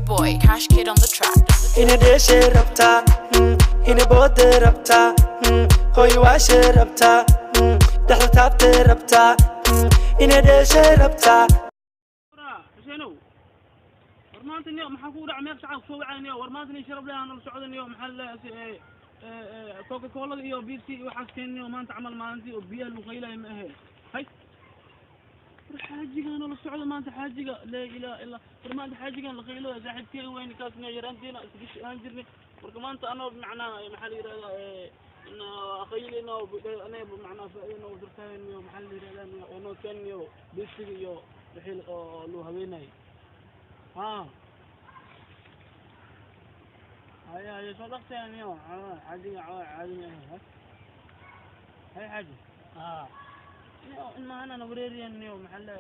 Boy, Cash Kid on the track. Ina dheeshay rabtaa, ina booday rabtaa, hooy waashay rabtaa, dhexda taabtay rabtaa, ina dheeshay rabtaa. Xuseenow, war maanta niyo maxaa kugu dhaca? Meeq sacaa kusoo wacayniyo? War maanta nin sharaf leh aan nala socdaniyo, maxaa la coca colada iyo biibsi iyo waxaas keeniyo. Maanta camal maalintii oo biyaha lagu qaylayo ma ahe. Hay, war xaajigaa nala socda maanta, xaajiga, laa ilaaha illa. War maanta xaajigaan la qaylo, saaxiibkey weyne kaasna yaraantiina isgish ahaan jirnay. Marka maanta anoo bimacnaa maxaa la yidhahdaa qaylina anaga bimacnaa faa'iidana u dirtaaniyo, maxaa la yidhahdaa, oo noo keeniyo biibsiga iyo wixii oo loo haweenayay. Ha, haya haya, soo dhaqsayaniyo xaajiga caadi ma ahe. Hay xaaji, niyo ilmahanana wareeriyaniyo, maxaa la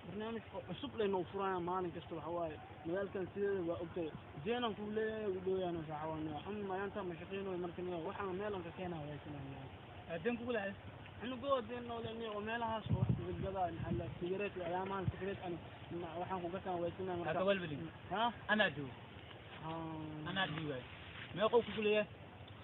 barnaamij cusub laynoo furaya maalin kasta. Waxa waaye magaalkan sideeda waa ogtahay, zeenan kuu leeyahay ugu dhowyaano saaxawaniyo ama mayaanta ma shaqeynayo. Marka niyo waxaan meelan ka keenaa waysananiyo deen kugu lahay anigoo deen noole niyo oo meelahaas oo wax kugadgadaa, maxaa la sigareet iyo ayaamahan sigareet ani waxaan ku gataan waysanaa. Haka marka walwalin. Ha, anaa joogo, anaa dhiibay. Meequu kugu leeyahay?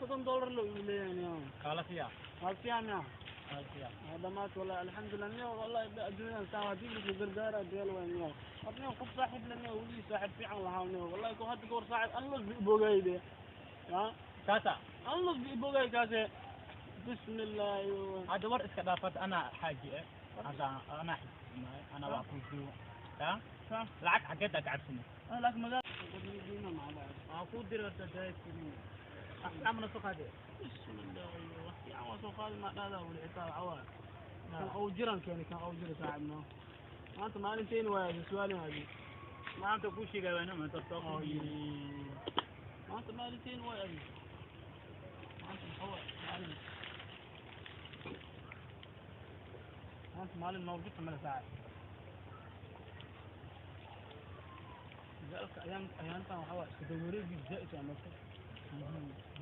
$30 la igu leeyahay niyo. Kaala siyaa. Halsiyaa miya? Kaala siyaa. Dhamaad wallahi, alxamdulilah niyo. Wallahi adduunyadan saa haddii lagu gargaara deel waay niyo. War niyo, qof saaxiib le niyo, weligii saaxiib fiican lahaa niyo. Wallahi ko hadda kahor saaxiib anlos bi ibogay de ya. Kaasa anlos bi ibogay kaase, bismillahi. Hadda war iska dhaafat, anaa xaaji eh, hadda anaa xisbinahay, anaa waa kuu joogo ya. Lacag xaggeed aa kacabsana? Laakiin magaal waa kuu diri horta axkaamna soo qaade. Bismillahi, wax fiican waa soo qaadi maa dhahdaa weli xitaa. Waxa waaye kan ou jiran keeni, kan ou jira saaxiibno. Maanta maalinteeni waaya su'aalin adi. Maanta kuu sheegay waa inuu maanta soo. Maanta maalinteeni waaya adi. Maanta maxaa waaye maalin? Maanta maalin noogu tumala saaxiib. Magaalka ayaan ayaantan waxaa waaye iska dawareegis zaa'id waa marka.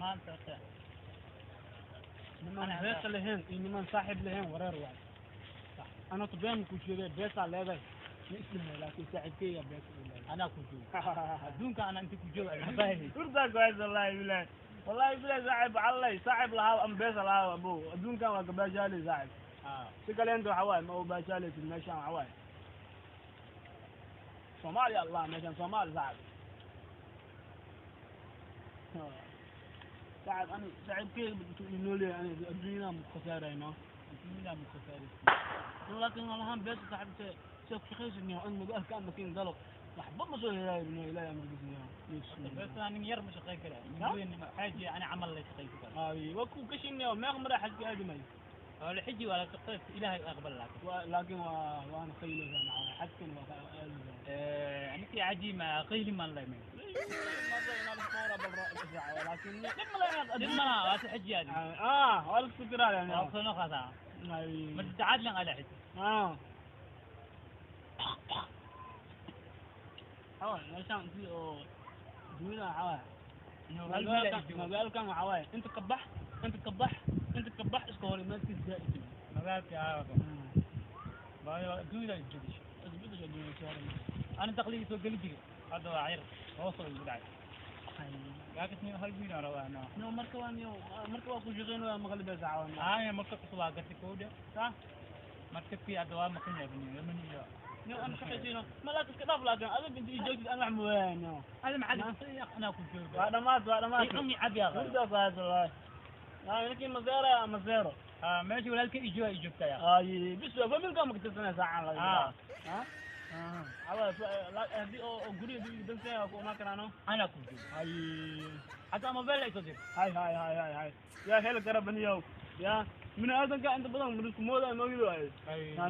Maanta horta niman beesa lahayn iyo niman saaxiib lahayn wareer waay. Ana been ku sheegay, beesaa leedahay ma isdhahay, laakiin saaxiibkeyga beesa uu leeyahay. Anaa ku joogo adduunka, anaa inta ku joogo abaahey. Hurdaa ku haysa, wallahi bilahi, wallahi bilahi. Saaxiib waxaa saaxiib lahaa ama beesa lahaa abo, adduunkan waa kabaashaalay saaxiib. Si kaleenta waxa waaye ma u baashaalaysid. Meeshaan waxa waaye Soomaaliya, allah, meeshaan Soomaali saaxiib. Saaxiib ani saaxiibkeyga intuu ii nool yahay ani adduunyadan ma ku khasaarayno. Adduunyada ma khasaaraysid. Laakiin alahaan beesa saaxiibte see ku shaqaysid niyo, in magaalka ama kiin galo waxba ma soo helaayo niyo, ilaahay amarkiisa niyo. Beesa nin yar ma shaqayn kara, nin weyn xaaji ani camal la shaqayn kara. Ay, waa ku gashin niyo, meeq mara xajka aadi maayo. Oo la xiji waa la shaqayn, ilaahay aqbal laakiin. Waa laakiin waa waana qayleysaa macaa xajkan waa ka aadaysaa. Ninkii caji ma qayli maan lahayn. Laakiin dhib ma lahayn. Dib malaha, waa si xiji aadi. Ah, waa la isku diraa yani. Waa soo noqotaa ma saddexaad lan ala xiji. Ah, xawa meeshaan intii oo dunyada waxaa waaye magaalkan waxaa waaye inta ka bax, inta ka bax, inta ka bax, iska hor imaadkiis zaa'id. Magaalka adduunyada isbedesho. Isbedesho adduunyada soo hor. Ana dakhligii soo geli jiray hadda waa cayr hoos oo igu dhacay. Laakiin hal wiil aan rabaa no. No, marka waa niyo, marka waa ku shaqeynaya maqlibee saacawan. Aya marka cusub waa gatay kowdha. Sa marka kii hadda waa maqan yahay niyo yaman iyo niyo ana shaqeysiino malaak iska dhaaf, laakiin adag inta ii joogtid aan wax mooyaan niyo. Hada maxaa anaa ku jooga? Waa dhamaad, waa dhamaad. Cumi cab yaa. Hurdaa ku haysa wallahi. Ninkii maseera maseero. Meesha walaalka ii jooga ii joogta yaa. Ay, bis waa familka ma katirsanay saacan la. Ha, awa haddii oo guriga dansan waa ku imaan karaano. Anaa ku jooga. Ay, hataa mobile ay soo dir. Hay hay hay hay hay, yaa heli kara baniyow yaa bini aadanka inta badan isku moodaa moogido ay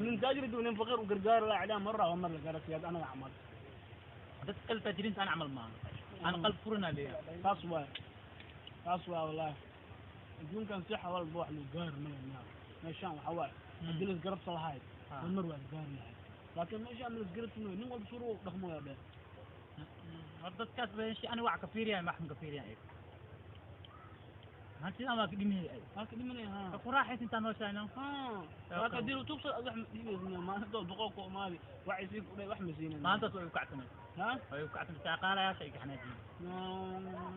nin taajir intuu nin faqiir u gargaari lahaa cidaan marra waa mar la gara siyaad anaga camal. Dadka kale taajiriinta ana camal maaha, ana qalb furana leeyahay. Taas waay, taas waay wallahi. Adduunkan si walba wax loo gaari male meeshaan. Waxa waaye haddii la isgarabsa lahayd horumar waa gaari lahayd, laakiin meeshaan la isgarabsanayo nin walba suru dhaqmaya dhe. Hor dadkaas meesha ani wax ka fiiriyaa, wax ka fiiriyaa. Hantida waa ka dhimanay. Waa ka dhimanay ha. Ku raaxaysa intaan nooshahay no. Ha. Waa ka dilo tuugsa wax ma dhiibaysa maanta boqol ku imaadi wax isii ku dhay wax ma siinin. Maantaas way u kacsanay. Ha? Way u kacsanay shaqaalayaasha ay gaxnaajiyeen.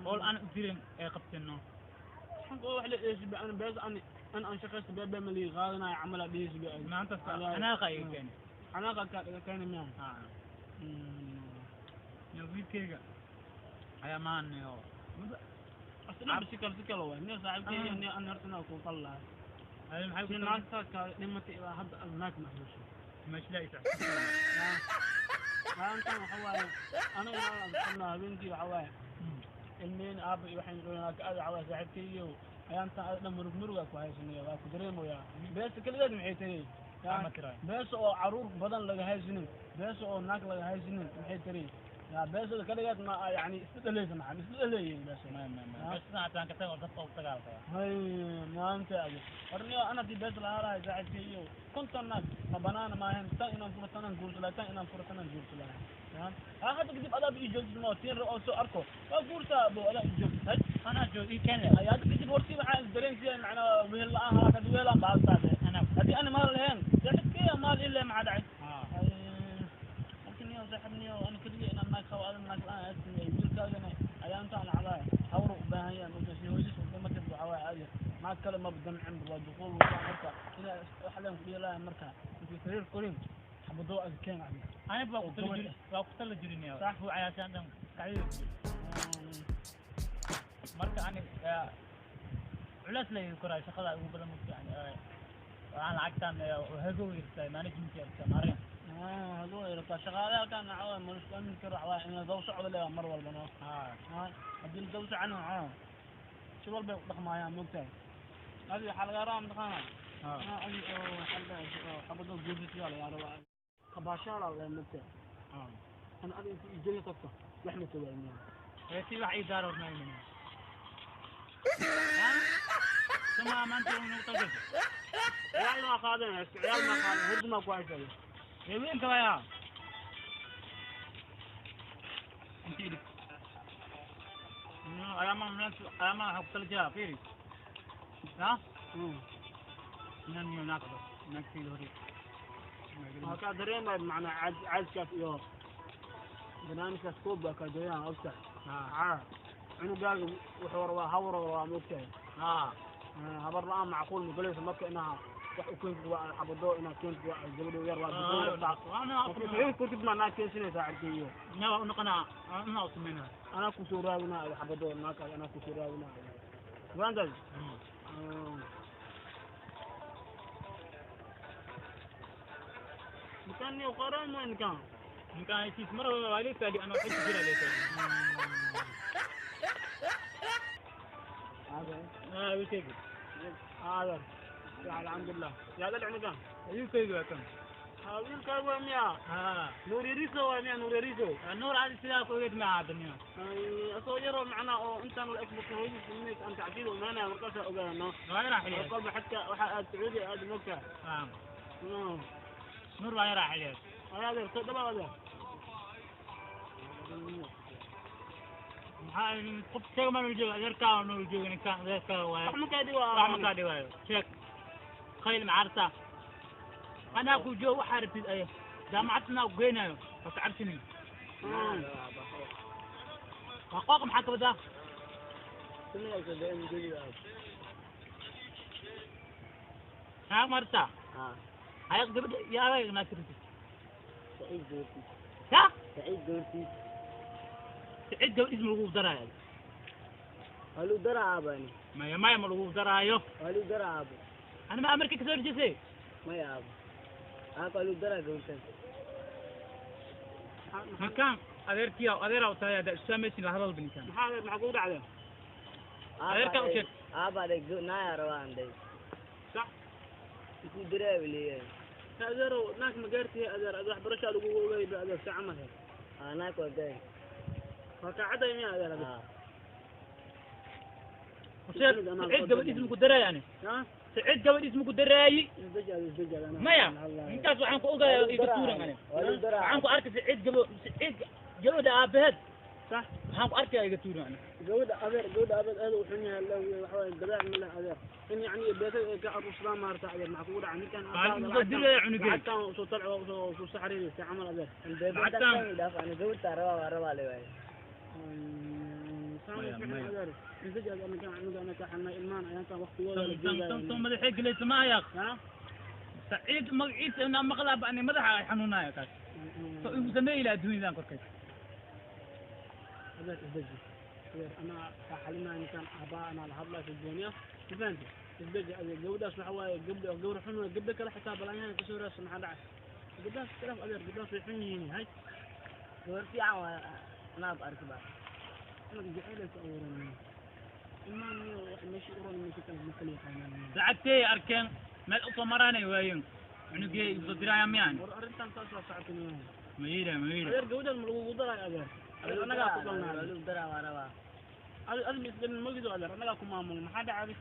Howl aan u dirin ay qabteen no. Xanka wax la dheesi ba ana bees ani an aan shaqaysta bee ma lii qaadanaya camal aa dheesi ba. Maantaas xanaaqa ay keenay. Xanaaqa ka keenay miyaa? Ha. Yo wiilkayga ayaa maanayo. Asna si kale si kale waay. Nin saaxiibkayga nin aan hortana ku qallaa. Ay maxay ku naagta ka dhimatay ilaa hadda naag ma hesho. Meesha la Maanta waxa waaye aniga aan qabnaa habeenkii waxa waaye ilmeen aaba iyo waxaan doonaa ka aad waxa waaye saaxiibkayga ayaan taa dhan murug muruga ku haysanaya waa ku dareemayaa. Bees kaligeed maxay tahay? Bees oo caruur badan laga haysanin, bees oo naag laga haysanin maxay tahay? Ya bees kaligeed ma yani isdhalaysa maxaa isdhalayeen bees. Ma bees aan ka tago dadka u dagaalka. Hay maanta aad warniyo ana di bees la halahay saaxiibkayga konton naag ma banaana maahan tan inaan furtanan guursadaa tan inaan furtanan guursadaa. Ha hadda kadib adaa ii joogtid ma tiin oo soo arko waa guursaa bo adaa ii joogtid hay anaa joog ii keen ay hadda kadib hortii waxaan isdareensiyaa macnaa wehel la'aan halaa kad wehelaan baaltaade haddii ana maal lahayn saaxiibkayga maal ilaa maxaa dhacay. Marka niyo saaxiib niyo ana keligay inaan naag qabo adan naag la'aan aad sameeyay wiilkaagana ayaa intaan waxaa hawr u baahan yahay marka si hooyadiis u dhimatay waxaa waaye caadi naag kale ma damcin waa duquul waa marka inaa wax leen ku dhihi lahaa marka intii sariir korin xabadoo aad keen cabi. Ani baa ku tala jirin waa ku tala jirin yaa sax uu cayaashaan dhan kacay marka ani culays la koraa shaqada ugu badan mugti yani waxaan lacagtan hagow irtay management irtay maareen hagow irtay shaqaale halkan waxa ma isku aamin karo waxa in daw socdo leeyahay mar walba no. Ha haddii daw socon waxa si walba u dhaqmaayaan mugtay adi waxa laga rabaa maqaana ha adi oo waxa xabadoo guursiyaa laga rabaa kabaashaala la mugtay. Ana adi intii ijooyi tagto wax ma tawaaniyaan si wax ii daar hormayn ثم ما انت من نقطة عيال ما قادن عيال ما قادن هرد ما كويس يا وين كوايا انت لك انا ما انا ما حط الجا فيري ها نن يناقض نكفي الهري ما كادرين معنا عاد كاف يو برنامج سكوب كادرين اوسع ها عنقاق وحور وهور ومugtahay ها habar la'aan macquul ma galayso marka inaa wax u keentid waa xabado inaa keentid waa gabadho yar waa duqul kurtid ma naa keensinaysaa carkeeyo naa u noqonaa anaa u sameynaa anaa kusoo raadinaa xabado naaka anaa kusoo raadinaa waantaas. Ninkaan iyo qoran ma ninkaan ninkaan heshiis mar walba waa leeyahay anaa xis jira leeyahay. هذا wiilkayga هذا الحمد لله يا ذا العنقان wiilkayga waa kan wiilkaaga waa miyaa ha nuur yariso waa miyaa nuur yariso nuur cali sidaa ku ogeed ma aadaniyo asoo yaroo macnaa oo intaan la egbo hooyadiis imays aan tacdiid imaanaya markaasaa ogaano waa yaraa xiliyeed kolba xadka waxaa aad sacuudi aad mogtahay. Ha nuur waa yaraa xiliyeed ayaa adeer soo dhawaad adeer maxaa qof sheeg ma nol joogo adeerkaa nol joogo ninkaan adeerkaa waaye wax ma kaa dhiwaa wax ma kaa dhiwaayo sheeg khayl macarta anaa ku joogo waxaa rabtid aye jaamacad anaa ku geynayo ha ka cabsanin qooq maxaa ka wadaa haa marta hay gabadha yaa naag rabtid ya سعيد gabadhiis ma lagu daraayo Walu daraabani. maya maya ma lagu daraayo Walu daraabo. ana ma amarka kasoo horjeesay Maya aabo. Aabo walu daraa gabadhan. makaan adeerkiya adeeraa u tahay hadda isu la hadal ninkaan maxaa adeer maxaa kugu dhacday adeerkaa u sheeg Aaba adeeg naaya rabaan day. sax Iku daraa leeyahay. adeerow naag ma gaartihi adeer ad waxbarashaa lagugu ogaayay ba adeer si camal he Ah naag waa gaar. waa kaa cadday miyaa adeer adeer سعيد gabadhiis ma ku daraayo ani ha سعيد gabadhiis ma ku daraayi isdeji adeer isdeji adeer maya ninkaas waxaan ku ogaaya iga tuuran ani Walu daraa. waxaan ku arkay سعيد gabadha aabaheed Sax. Maxaan ku arkayaa iga tuuri ani? Gabadha adeer, gabadha adeer aad u xun yahay laa waxa waaye dabeec ma leh adeer. In yacni beesada ay ka aruursadaan maarata adeer, maxaa kugu dhacay ninkan? Baan igu soo dilaya cunugey. Lacagtaan usoo talci, waa usoo saxariiraysa camal adeer. Lacagtaan. Dhaaf ana gabarta rabaa, waa rabaa le waaye. Saan Maya, u fiican maya. adeer. Inta anaga cunuga anaka xanay ilmaan ayaantaan waqtigooda la Tan tan joogaya. tan madaxay gelaysa ma hayaa. Ha? Saciid magaciisa inaan maqlaa ba ani madaxa ay xanuunaya kaas. So igu sameeyi lahaa adduunyadan korkeed. Adeer isdeji. Adeer anaa kaa xalinaya ninkan aabbaha anaa la hadlaya si gooniya. Ma fahanti? Isdeji adeer, gabadhaas waxa waaye gabdha gabar xun waaye, gabdha kale xitaa balaayahan kasoo raadsan, maxaa dhacay? Gabdhahaas iska dhaaf adeer, gabdhahaas way xun yihiin hay. Gabar fiican waa anaab arki baa. Anaga jacayl ay ku abuuran. Ilmahan iyo wax meesha u roon meesha kale ma kala yaqaanaan. Lacagtay arkeen meel usoo maraanay waayeen. Cunugey igu soo diraya miyaan? War arrintan saas waa socota miyaa? Ma yeelaya, ma yeelaya. Adeer gabadhan ma lagugu darayo adeer? Adeer annagaa ku dhalnaa. Waa daraa, waa rabaa. Adi adi ma isdhalin magido adeer, annagaa ku maamul, maxaa dhacay?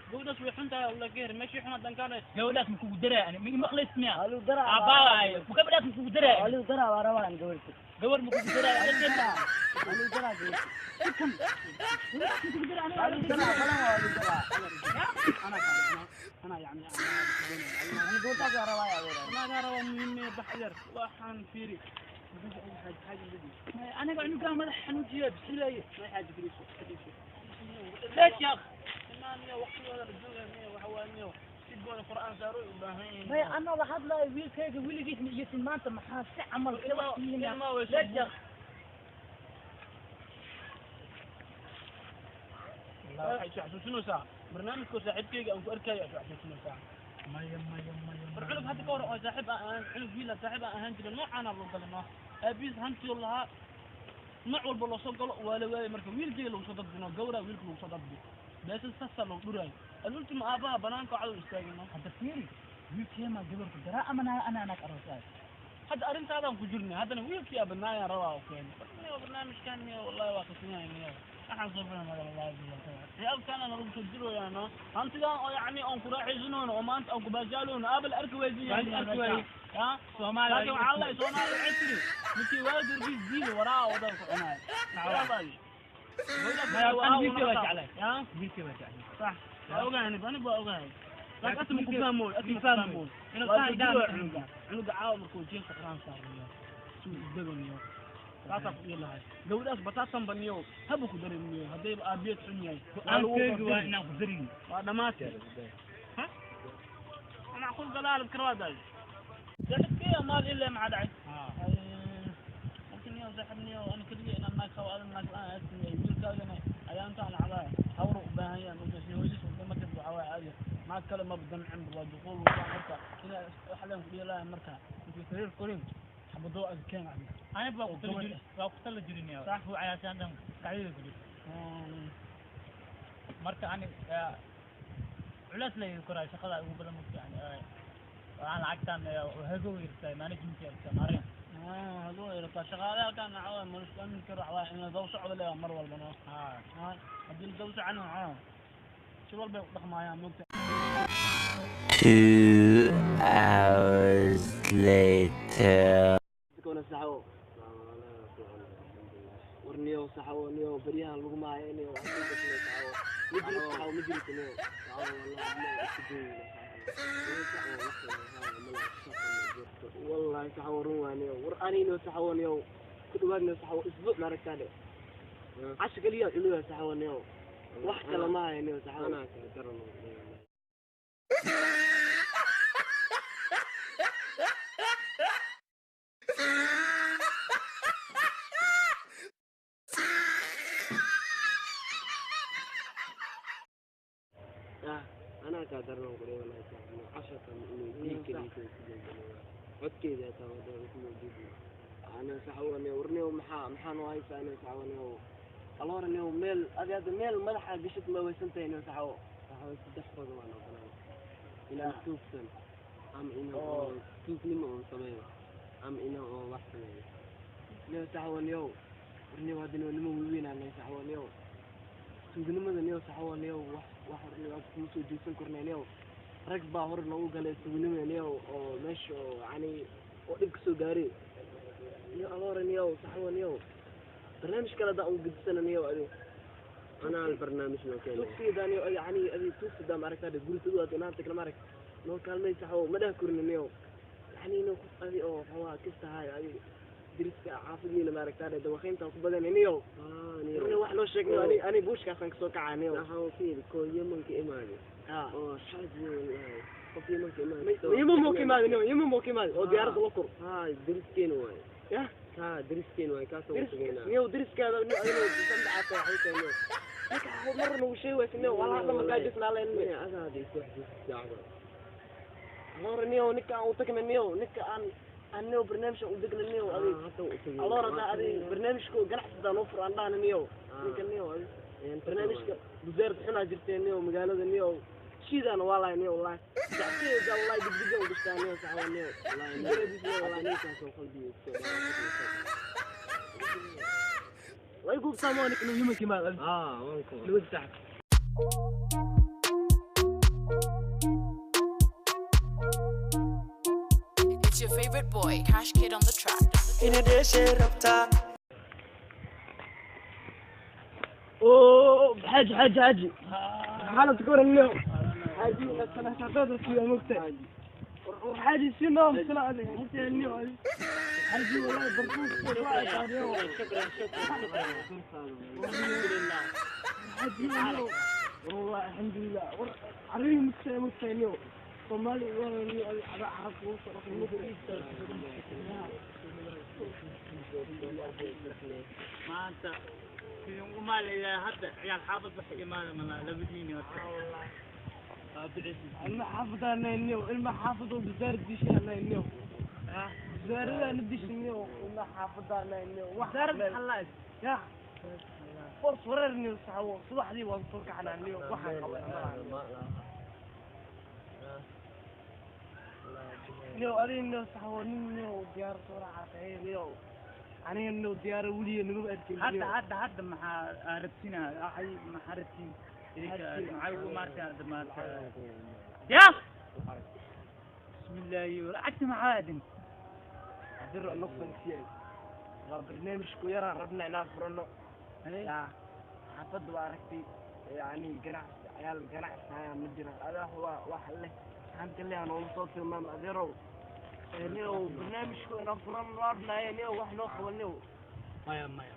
Gabadhaas way xun tahay la geer meeshii xun haddaan kaa dhahay. Gabadhaas ma kugu daraya ani? Ma ii maqlaysid miyaa? Waa lagu daraa. Aabbaa waaye. Gabadhaas ma kugu daraya? Waa lagu daraa, waa rabaa an gabarta. Gabar ma kugu daraya? Waa lagu daraa gabarta. Waa lagu daraa balan, waa lagu daraa. Anaa kaa anaa yacni anaa Ani gabartaas waa rabaa adeer. anaagaa rabaa muhiim bax adeer, waxaan fiiri. Xaaji xaaji badi. Aniga cunugaa madax xanuujiya bisilaye. Ma xaaji firiiso firiiso. Leesh yaaq. Ilmahan iyo waqtigooda la joogaya miya waxa waaye miya si gooni Qur'aan saaro u baahan yihiin. Maya anoo la hadlaayo wiilkayga weligiis ma iyasin maanta maxaa si camal Ilmaha ilmaha way soo Leesh yaaq. Waxay soo xasuusinaysaa barnaamijka saaxiibkayga aan ku arkayo ay soo xasuusinaysaa. Maya maya maya. War cunug hadda ka hor oo saaxiib aan ahaan cunug wiil ah saaxiib aan ahaan jirin noocaana loo galay noo aabihiis hantiyo lahaa nooc walba loo soo galo waa la waayay, marka wiilkayga lagu soo dadbino gawraa wiilka lagu soo dadbi beesa sasa loo dhuraayo alultima aabbaha banaanka cadow istaagino. Hadda fiiri wiilkeemaa gabar ku daraa ama naa ana anaag aroosaay. Hadda arrintaadaan ku jirnay haddana wiilkii aa bannaayaan rabaa oo keenay niyo barnaamijkan niyo wallahi waa qasanyahay niyo waxaan soo filan magal wallahi billahi ciyaalkaana nalagu soo diroyaano hantidan oo yacni oon ku raaxaysanoono oo maanta aan ku baashaaloono aaba la arki waysan yahay. Waa la arki waayey. Ha. Soomaaliya. Laakiin waxaa la Soomaaliya waxay tiri ninkii waalidkiis diiday waraa wadada ku cunaaya. Maya, ani wiilkay waa jeclahay. Ya. Wiilkay waa jeclahay. Sax waa ogahay, anigu waa ogahay, laakiin asma ku fahmooy, asma ku fahmooy. fahmooy. Inuu Waa saa ku idaan diroy cunuga cunuga caawa markuu jiifka quraan saarnayo suu isdeganayo saasaa ku dhihi lahay gabadhaas bataasan baniyo haba ku darin niyo haddayba aabiyeed xun yahay waa lagu Go-aankayga waa qordin. Inaan ku darin. Waa dhamaatay ha macquul galaalib karwaadaay saaxiibkay maal ilaa maxaa dhacay? Marka niyo saaxiib niyo ana keligay inaan naag qabo adan naag la'aan aad yahay wiilkaagana ayaantaan lacdaa hawr u baahan yahay marka si hooyadiis u dhimatay waxaa waaye caadi naag kale ma damcin waa duquul waa marka ina wax leen ku dhihi lahaa marka intii sariir korin xabadoo ag keen adiga. Aniga waa ku Oo tala gabadh jirin, waa ku tala jirin yaa. Sax. Ruux cayaashaan dhan maskaxdayda ku jirta. Marka ani culays la igu koraay shaqada ugu badan mugta yani waxaan lacagtaan hago irtaa management irtaa maareen. Haduu irata shaqaale halkaan waxaa waaye ma isku aamin karo waxaa waaye in la daba socdo leeyahay mar walba no haddii la daba socon waxaa si walbay u dhaqmaayaan mogta. 2 hours later. Kuna saxo. War niyow saxo, niyow baryahan lagu maayo niyow waxaan ku gashnay saxo. Ma jiro saxo, ma jirto niyow. Wallahi saxo run waa niyow. War anino saxo niyow. Ku dhawaad niyow saxo isbuuc ma aragtaa dhe. Casho kaliya cunuga saxo niyow. Wax kale ma hayo niyow saxo. Anaa kaa daran ku leeyahay wallahi saaxiib casharka inuu diinka codkeeda taa wada kuma jeedin. Ana saxo niyow, war niyow maxaa noo haysaa niyow saxo niyow. Alora niyow meel adi hadda meel madaxa gashid ma weysantahay niyow saxo. Saxo saddex qodob aan ogolaan inaan tuugsan ama inaan oo tuugnimo oon sameeyo ama inaan oo wax sameeyo. Niyow saxo niyow, war niyow hadda niyow nima waaweyn saxo niyow. Tuugnimada niyow saxo niyow wax wax hor niyow kuma soo jeesan karnay niyow. Rag baa hor noogu galay tuugnimada niyow oo meesha oo yacni oo dhib ka soo gaaray. Niyow alora niyow saxo niyow. Barnaamij kale haddaan ugu gedisananiyo adi. Anaa hal barnaamij noo keenaya. Tuugsidaaniyo adi yani adi tuugsidaa maaragtaa guritada aad inaan tagna maaragt noo kaalmay saxwo ma dhaha korinaniyo yani inuu qof adi oo waxawaa kastahayo adi deriska xaafadiina maaragtaa dawaqeynta ku badananiyo Haa, ina niyo. wax loo sheegnayo ani ani buushkaasaan kasoo kacaniyo. Waxaa fiiri koo Yemanka imaade ha oo xaaj weyn ahay, qof Yemanka imaade. Yemen moo ka imaade niyo? Yemen moo ka imaade oo diyaaradda la kor? Haa, deriskeena waaye. Yah. Haa, deriskeena waaye, kaasoo usugeynaa. Niyow deriskaada niyo adina sandacaata waxay tahay niyow ninka mar nagu sheegi waysa niyow walaa hadda magaajisnaa leen. Maya, adaa hadda isku xasuusi saacada. Alora niyow ninka aan u tagna niyow ninka aan niyow barnaamijka u degna niyow adi. Haa, hadda u tagay. Alora daa adi barnaamijka ganacsidaa noo fur aan dhahna niyow ninka niyow adi barnaamijka buseerta xunaa jirtee niyow magaalada niyow shiidaana waa lahay niyow wallahi jacsiyeeda wallahi digdiga u gashtaa niyow saxwa niyow. Wallahi ninkaasoo qalbiga kusoo dhacay. Way gubtaa moo ninka inuu Yemenka imaado adi? Haa, waan ku Nabad saaxib. It's your favorite boy, Cash Kid on the track. Oo xaaji xaaji xaaji, xaalad ka waran niyow xaaji? Sanashaadada siya mugta xaaji si noo sila adi xaaji niyow adi xaaji wallahi barfuus waa niyow. Shukran, shukran, shukran, alxamdulilah. Xaaji niyow wallahi alxamdulilah, war arrimi mugta mugta niyow Soomaali waa niyow adi cada carab ugu soo dhaqay mugta. Maanta sidin umaalayaa hadda ciyaal xaafad wax imaada malaa labadiini horta waa bixisi. Ilma xaafadaana niyow, ilma xaafad oo bisaar dishaana niyow, bisaaradaana disha niyow, ilma xaafadaana niyow wax wasaarad maxaa ya war wareer niyow saxwo subaxdii waan soo kacnaa niyow waxaan qabay niyow adiga niyow saxwo nin niyow diyaar soo raacatay niyow aniga niyow diyaara weliya naguma arkin. Hadda hadda maxaa rabtina ay maxaa rabtiin idinka maxaa ugu maartay hadda maanta ya bismillaahi lacagta maxaa adin? Diro noqon siiyay waa barnaamijku yaraan rabna inaan furano ya xaafadda waa aragtay yani ganacsi ciyaal ganacsi hayaa ma jiraan adaa waa wax leh gacanta leh aan noola soo tilmaam adeerow niyow barnaamijku inaan furan rabnaaye niyow wax noo qaban niyow. Maya maya,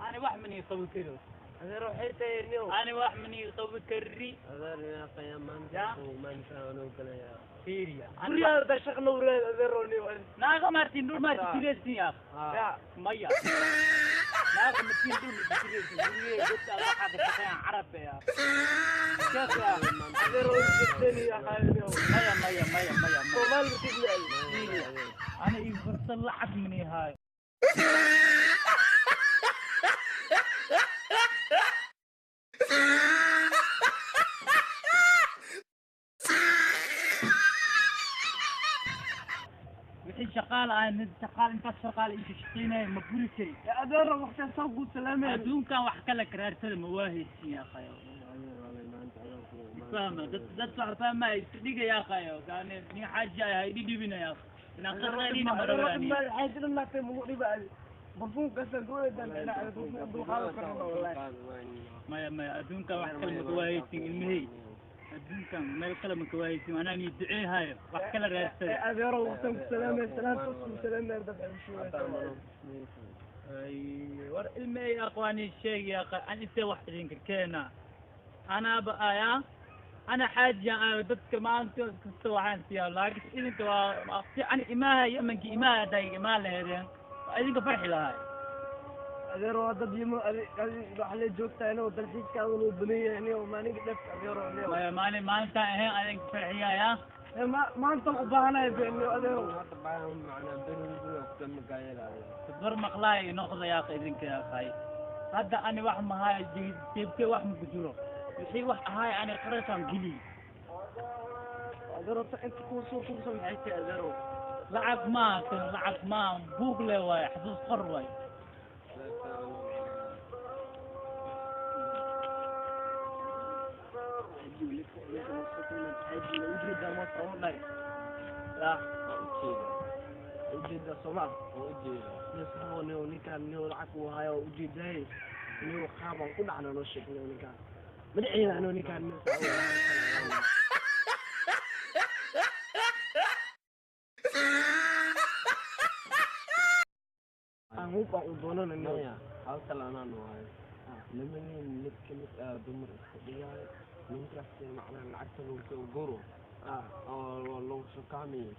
ani wax mani qaban kari. Adeerow waxay tahay niyow ani wax mani qaban kari. Adeer inaa maanta Ya. maanta anuu galayaa. Fiiriya. Guryaha da shaq noo raad adeerow niyow. Naaga martin dhul martin tireysin ya. Ya. Maya, naaga martin dhul tireysin gurigee dadka waxaa ka shaqeeyaan carab ya sheekh ya. Adeerow jirtani ya niyow. Maya maya maya maya maya. Soomaali markii Fiiriya, ana ii fursa lacag mani haay. Wixii shaqaale ah mid shaqaale intaas shaqaale inta shaqeynaya ma guri kari. Adeerow waqtigaa soo guud salaameen. Adduunkan wax kale karaarsada ma waa haysin yaa qayo fahma dad dad wax fahma iska dhiga yaa qayo kaane nin xaaji ah hay dhibina yaa inaan qaqaynina marabani. Maya maya, adduunkan wax kale ma kawaahaysin ilmahey, adduunkan meel kale ma kawaahaysin anaa nii duceehayo wax kale raadsada. Adeerow waqtan ku salaamay salaamta ku salaamay dabci. Ay, war ilmahey aqwaani sheeg yaa qa an intee wax idinka keena anaaba aya ana xaaji aan dadka maanta kasta waxaan siiyaa laakiin idinka waa ani imaha yemanki imaha hadday imaan laheedeen waa idinka farxi lahay. Adeerow dad yimo waxa la joogtaa inuu dalxiiskaaga loo badan yahay inuu maalinka dhafka adeerow. Maya maalin maalintaan ahayn adinka farxiyaya. Maanta u baahanahay beenyo adeerow. Bar maqlaay noqda yaa idinka yaa qay hadda ani wax mahayo jeebkee wax maku jiro wixii wax ahaay ani qarashaan geliy. Adeerow inta kuu soo tuursan maxay tahay adeerow? Lacag maaha kan lacag maaha buug le waaye xasuus qor waaye. Ujeedaa Soomaa oo ujeeda niyo ninkaan niyo lacag uu hayo oo ujeedahay niyo qaabaan ku dhacna noo sheeg niyo ninkaan madaxiina niyo ninkaan niyo aan hub aan u doonana niyo. Maya, hal kale anaa waayo. Lama nin mid ka mid ah dumar iska dhigaayo, ninkaas macnaha lacagta lagu soo guro oo lagu soo kaamayo,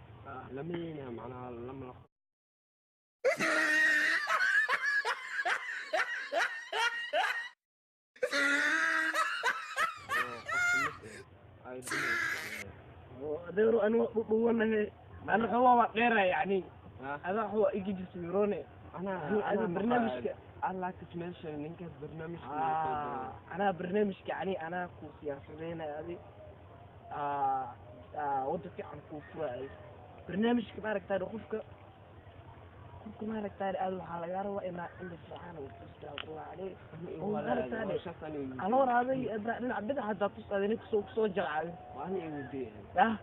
lama yeynaa macnaha lama la oo qof ka mid ah ay dumar iska dhigaayo. Adeero aniga dhudhuwanahay maana xoogaa waa dheera yacni adaa xoogaa igijismirone. Anaa anaa anaa barnaamijka laakiin meesha ninkaas barnaamijka anaa barnaamijka yani anaa ku siyaasadeynaya adi wadda fiican kuu furaayo barnaamijka maaragtaa qofka maaragtaa aad waxaa lagaa rabaa inaa indha fiican uu tustaa yani oo maaragtaa anoo raaday dhinac bidix haddaa tus adina kusoo jalcay. Waana igu dee. Ah.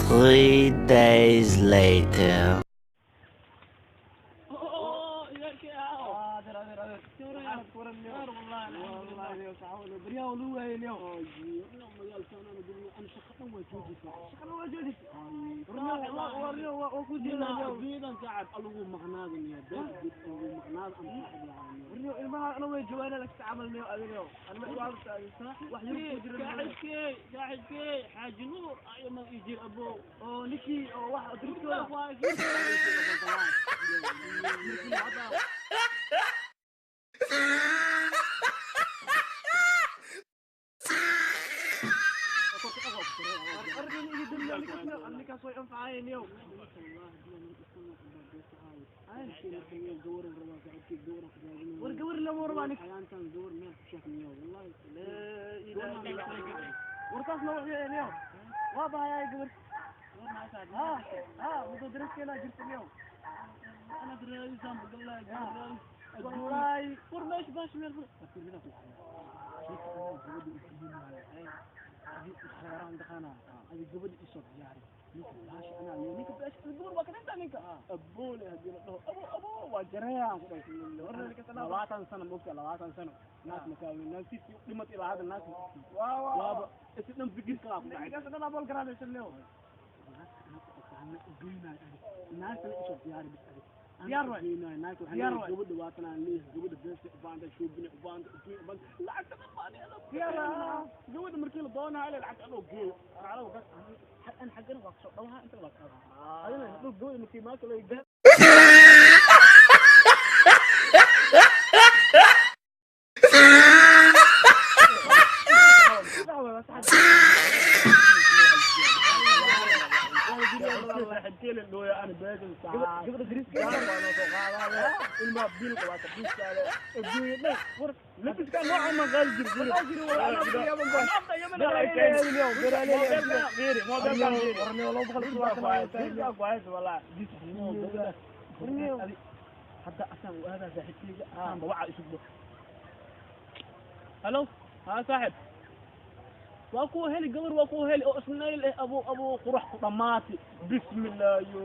3 days later. Xaaji Nuur ayama ijir abo. Oo ninkii oo wax dirtooda. Ninkaas way anfacayeen yow. War gabar lama rabaa ninka. Warkaas loo wixii yow. Waa bahayaa gabar. Ha ha muddo dariskeena jirta yow. Wallahi war meesha baash meel adi gabadha isoo diyaari ninka baash anaa leeyahay ninka baash gabar waa kadinta ninka aboole hadii la dhaho abo abo waa jareeyaan ku dhahay 20 sano moogta 20 sano naas makaawin naagtiisii u dhimatay ilaa hadda naas waaba isi dhan fikir kalaa ku dhacay. Ninkaas dhan abool garaadaysan yow. Naagtana isoo diyaari bis adi. Diyaar waay. Naagta waxaan Diyaar leeyahay waay. gabadha waatan aan leeyahay gabadha beesha u baahanta shoobina u baahanta adduunya u baahanta lacagta dhan baan iyada Diyaar waay. Gabadha markii la doonayo ilaa lacagta adoo geeyo lacag gas an xaggana waa kasoo dhawaha inta waa ka adina hadhow gabadha markii maanta la Sax waay, waa sax. Gabadha dariskeena. Halo, ها saaxib, waa kuwa heli gabar, waa kuwa heli oo isnayl eh abu abu qurax ku dhamaatay bismillah yo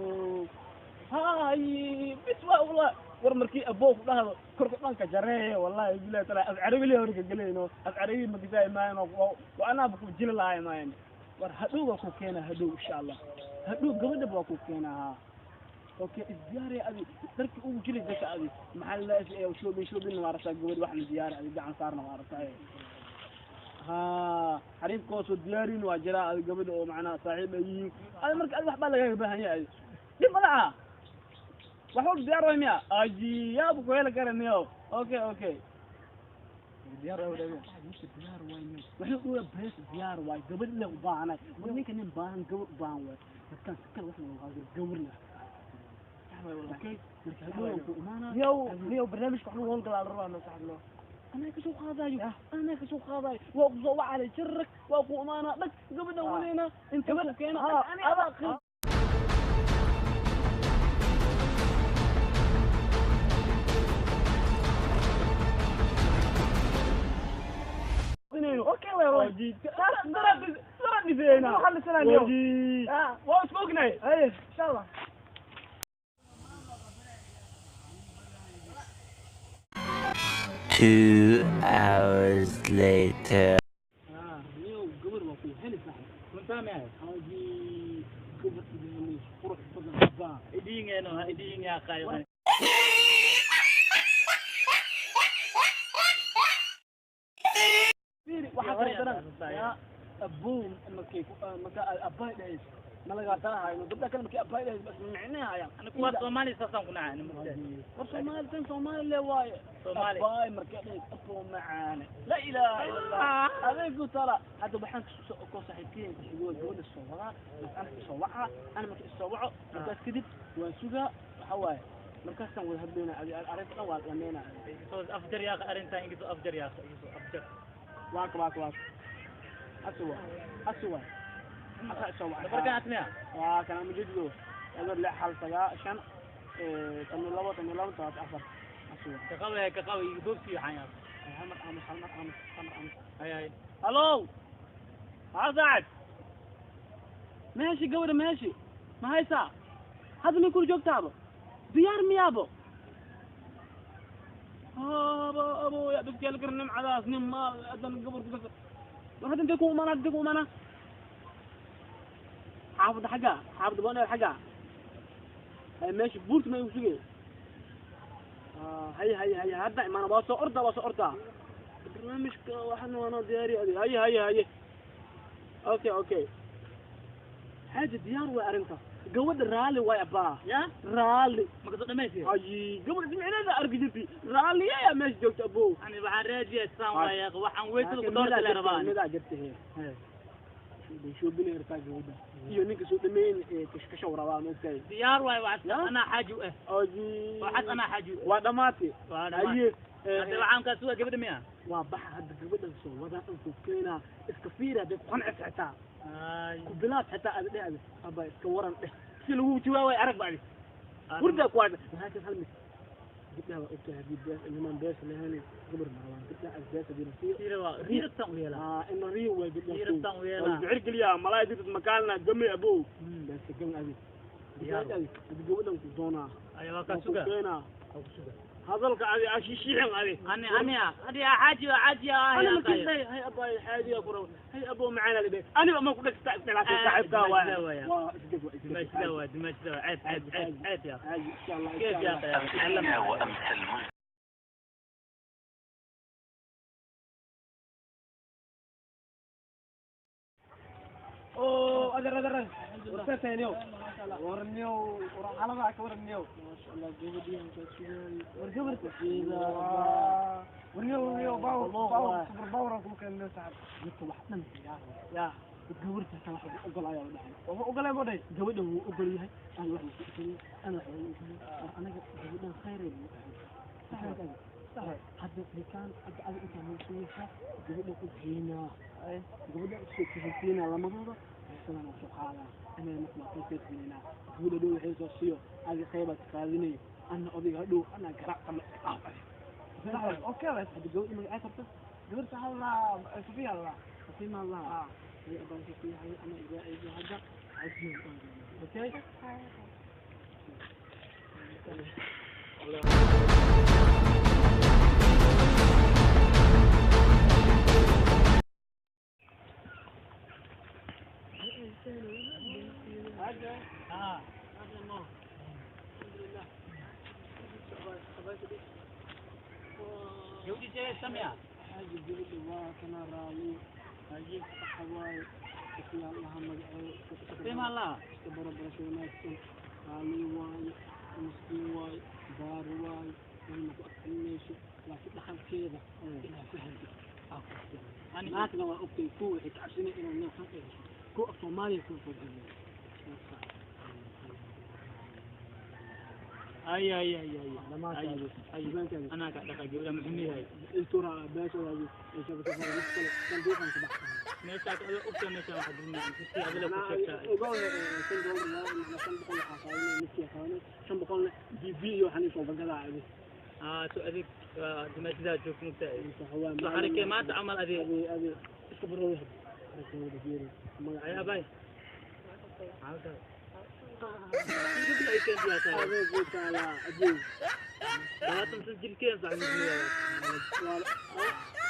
hay bis waa wallah war markii aboo ku dhahdo korka dhanka jareeye wallahi billahi taala af carabi le horka gelayno af carabi ma gisaay maayno wa anaa ku jili lahay maayan war hadhow waa ku keena hadhow insha Allah hadhow gabadha waa ku keena ha okay isdiyaari adi darki ugu jili dadka adi maxaa la leeyahay shoobin shoobin waa rabtaa gabadh waxna diyaari adi gacan saarna waa rabtaa ha xariifkoosoo diyaarin waa jiraa adi gabadha oo macnaha saaxiib ay yihiin adi marka adi waxbaa lagaaga baahan yahay dhib madaxa wax walba diyaar waay miya aji yaaba ku heli kara miyo okay okay diyaar waay diyaar waay miyo waxay uga bees diyaar waay gabadh le u baahanay war ninka nin baahan gabadh u baahan waay dadkan si kale wax looga qaado gabar le okay marka hadhow ku imaanaa. Niyow niyow barnaamijka wax lagu howlgalaa la rabaa noo saxibno. Anaa kasoo qaadayo anaa kasoo qaadayo waa ku soo wacalay jarag waa ku imaanaa dhag gabadha wadayna inta ku keena ani adaa. Okay waay wallahi. Dara dhisayna Waxaa lisanaa niyow. waa isma ognahay. Haye insha Allah. 2 hours later. Niyow gabar waa ku heli saaxib. Runtaa miyaa? Haji gabar idin qurux badan baa. Idiingeeno ha idiin yaa qay. Fiiri waxa kale daran yaa abuun markay marka abbay dhahays ma laga tahay gabdha kale markay abbay dhahays bas micnaha ayaa. Ana kuwa Soomaali saasaan ku nacay mugtaa. War Soomaali tan Soomaali le waaye. Soomaali. Abbay markay dhahays abbo macaane. La ilaaha illa Allah. Adeegu tala hadda waxaan ku saaxiibkeen ku xigo gabadha soo wadaa bas ana soo waca ana markay soo waco markaas kadib waan sugaa waxa waaye markaasaan wada hadlaynaa arrinta dhan waa dhameynaa. Soo afjar yaa arrintan iga soo afjar yaa iga soo afjar. Waak waak waak. Asuwa asuwa. Asa soo waca. Nabarkan atmiya. Waa kana mujido. Eber lix hal sagaal shan tan labo tan labo toban afar. Asuwa. Ka qabe ka qabe iga boobsi waxaan yaa. Hal mar aamus hal mar aamus hal mar aamus. Hay hay. Hallo. Ha saacad. Meeshi gabadha meeshi. Ma haysaa? Hadda may kula joogtaaba? Diyaar miyaabo? Abo abo yaa dadka la garan nimcadaas nin maal adan gabar ku kasa. War hadda intee ku imaanaa intee ku imaanaa? Xaafadda xaggaa xaafadda booneel xaggaa. Hay meesha buurta ma igu sugay? Hay hay hay hadda imaana waa soo ordaa waa soo ordaa. Barnaamijka waxaan waana diyaari adi hay hay hay. Okay okay. Xaaji diyaar waa arrinta. Gabadha raali waay abbaa. Ya? Raali. Ma ka soo dhamaysi? Ay gabadha ismicneeda arki jirtay. Raali ayaa meesha joogta abow. Ani waxaan raadiyaa saan waaya waxaan weysada ku doorta la rabaa. Midaa jirta hee. Shoobinay rabtaa gabadha. Iyo ninka soo dhameyn kashkashow rabaa maogtahay. Diyaar waay waxaas anaa xaaji u ah. Aji. Waxaas anaa xaaji u ah. Waa dhamaatay. Waa dhamaatay. Haye. Hadda waxaan kaa sugaa gabadha miyaa? Waa baxa hadda gabadhan soo wadaa aan ku keenaa iska fiiri hadday ku qancis xitaa. Ku bilaab xitaa aad dheh abba iska waran dheh si lagu jawaabay arag bacdi. Hurda ku waada laakiin hal mid gabdhaha waa ogtahay haddii bees niman bees lahayn gabar ma rabaan gabdhaha as bees haddii la siiyo. Fiiri waa riirtan u yeelaa. Ina riyo waay gabdhaha. Riirtan u yeelaa. Waa bicir geliyaa malaay dirtid makaalna gami abow. Bees gami adi. Adi hadda gabadhan ku doonaa. Ay waa kaa sugaa. Ku keenaa. Waa ku sugaa. Hadalka adi ashishiixin adi. Ani ani ani xaaji xaaji ah أنا ما كنت هاي هاي أبا حاجي أكره هاي أبو معانا اللي بيه أنا ما كنت أستعمل صاحبك دمشق دمشق عيب عيب عيب عيب يا أخي إن شاء الله كيف يا أخي وأمس الملك. أوه أدر أدر ورثتها اليوم ورنيو على معك ورنيو ما شاء الله جبدي ورجبرت ورنيو ورنيو باور باور صبر باور ممكن إنه سحب جبت واحد يا جبرت أنا واحد أقول يا ولد وهو أقول يا ولد جبده هو أقول يا أنا واحد أنا واحد أنا جبده خير صح صح هذا اللي كان أبعد أنت من سويها جبده هنا جبده سوينا لما هذا السلام سبحانه أنا مثل كيف مننا جبده دو حيث السيو هذه خيبة خازني أنا أبي هدو أنا قرأت ما صح أوكي بس هذا جبده ما عرفت جبرت الله صفية الله صفية الله هي أبغى صفية هي أنا إذا إذا هذا عايزين أوكي هذا هذا الله الحمد لله جودي شيء سمع حاجة جودي واكنا رالي حاجة حواي في الله مجعل سمع الله كبر برشونا رالي واي مسكين واي بار واي أنا ما لكن دخل كذا إلى فهمت أنا ما تقوى أبتي كو عشان إنه نفهم كو أصومالي كو فوق أي أي أي أي ما أي أي أنا قاعد أقول محمي هاي ترى باشا ولا ماشي أبتي ماشي واحد مني أبلا كنت بي حني صوب كذا سو أذيك دمشق جوك مبتدئ حركة ما تعمل أذي أذي استبروا يا باي Adeeg ku taalaa ajiib. 25 jirkeen saaxiib.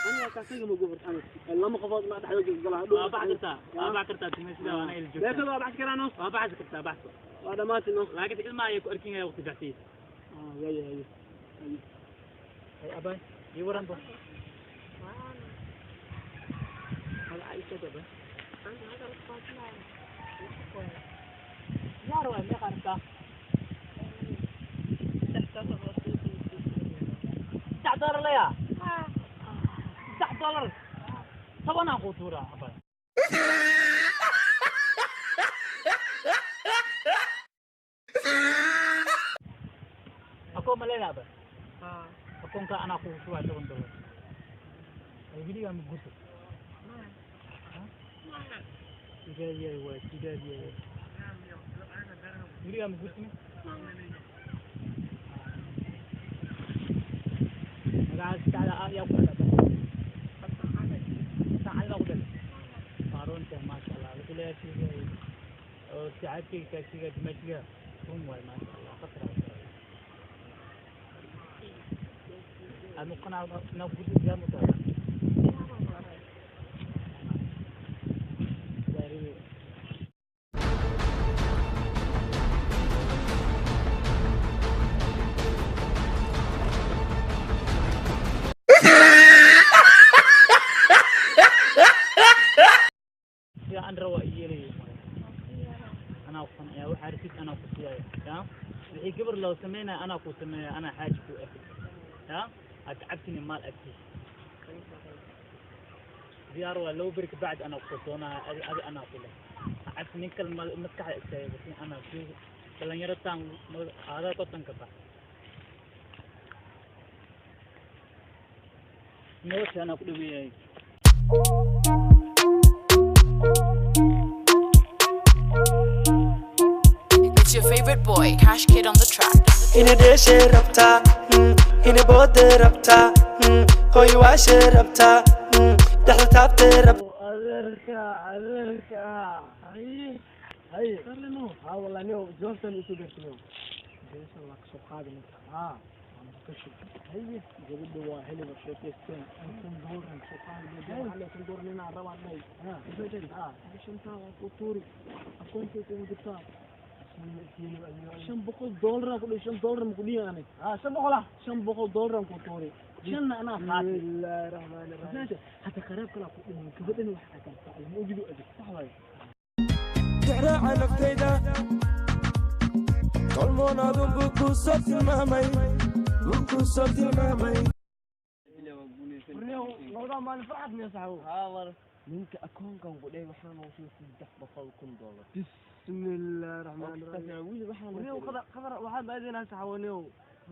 Aniga kaasiga ma gobor xamed. Lama qofood ma dhaxdo galaa. Waa baxi kartaa, waa baxi kartaa timaysida waana il joogtaa. Beekada waa baxsi karaa no. Waa baxsi kartaa, baxso. Waa dhamaatay no. Laakiin ilmaha ayay ku arkin yahay waqti baxsiis. Ah, yaya yaya. Hay abay, ii waran ba. Magaca ii sheeg abay. Yaar waay, meeqa rabtaa? $3 laya? $3. 10 aan kuu tuuraa abay. Akoon ma leedahay abay? Akoonka anaa kugu shubaya $10. Ay weligaa ma guurto? Sigaadiyay waay, sigaadiyay. Weligaa ma guurtimi? Magacaas saddexda ah yaa ku dhalay? Xasan Cali baa ku dhalay. Waa runta, maasha Allah. Wuxuu leeyahay sheegay oo saaxiibkayga kaa sheegay dimashiga run waay, maasha Allah. Khatar ah. Aad muqanaa inaa ku guurtid diyaar ma tahay? Gaariga. Sida aan rabo waa ii yeelaya. Anaa ku qanciyaa, waxaa rabtid anaa ku siiyaya. Ya? Wixii gabar loo sameynaya anaa ku sameeya, anaa xaaji ku ah. Ya? Aad cabtini maal agtiis. Diyaar waa laba beri kabacdi anaa kusoo doonaya, adi adi anaa ku leh. Cabsi nin kale maskaxda istaagay, laakiin anaa joogo. Dhalinyarataan aadaa kotanka bax. Nolosha anaa ku dhaweeyay. It's your favorite boy, Cash Kid on the track. Ina dheeshay rabtaa, ina booday rabtaa, hooy waashay rabtaa, dhexda taabtay rabtaa. Adeerka, adeerka. Hay. Hay. Karlino. Ha wallahi niyo jawaabtan isu gaarsiiyo. Jeesan waa kasoo qaadi ninka. Ha. Waa maqasho. Haye, gabadha waa heliba sheekaysteen. $1,000 kasoo qaadi. Waxaa le $1,000 ninaa rabaa dhay. Ha. Ha. Shantaa waa ku tuuri. Akoonkay kugu jirtaa. $500 aan ku dhihi, $5 ma ku dhihi ani. Ha, 500 ah. $500 aan ku tuuri. Shanna anaa qaatay. Bismillaahi rahmaani rahiim. Hata qaraab kalaa ku dhiman gabadhana wax ka kala ma ogidu adig sax waaye. Dixraaca naftayda tolmoonaadunbuu kuu soo tilmaamay, wuu kuu soo tilmaamay. Warniyow, labadaa maalin farxad miya saxabow? Ha war ninka akoonkan ku dhahay waxaan uu soo $300,000. Bismillaahi rahmaani rahiim. Wiil waxaan Warniyow, qadar qadar waxaan baadinaa saxabow niyow.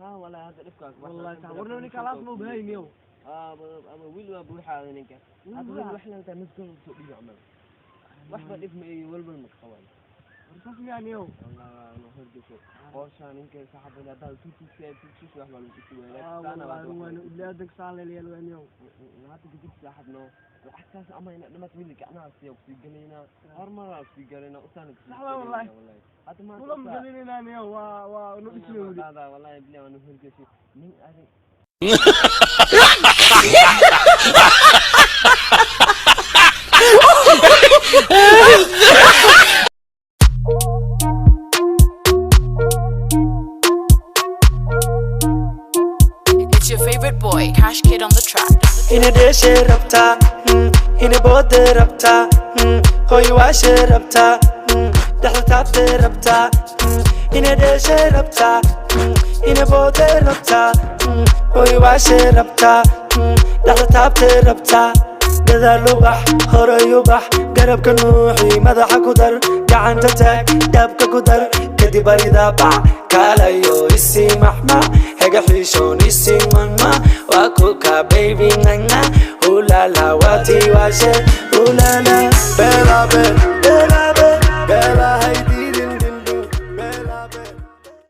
Ha wallahi hadda dhibkaas. Wallahi saxabow warniyow ninka laas ma bahay niyow. Ah, ama wiil waa buuxaada ninka. Hadda wiil wax la taa nus dollar soo dhiibo camal. Waxba dhib ma iyo walwal ma qabaan. Saas miyaa niyow? Wallahi waa horgesho. Qorshaan ninka saxaabada hadda tutusi tutusi wax baa lagu isugu Ah, wallahi waan ibni saaleel waa niyow. Hadda kadib saaxibno lacagtaas ama ina dhamaad wiil gacmaha siya kusii galaynaa hormaraa kusii galaynaa usaan kusii Sax waa wallahi. Hadda maanta Kula magalinaynaa niyow, waa nu dhismay weli. Wallahi billahi waan horgeshay nin adig. It's your favorite boy, Cash Kid on the track. Ina dheeshay rabtaa, ina booday rabtaa, hooy waashay rabtaa, dhexda taabtay rabtaa. Ina dheeshay rabtaa, ina booday rabtaa, hooy waashay rabtaa, dhexda taabtay rabtaa. Gadaal u bax, horay u bax, garabka nuuxi, madaxa ku dar, gacanta taag, dhaabka ku dar, kadib arida bac kaalayo isii maxma hega xiishoon isii manma waa kuka baby nanga hulala waati waashe hulala belabe.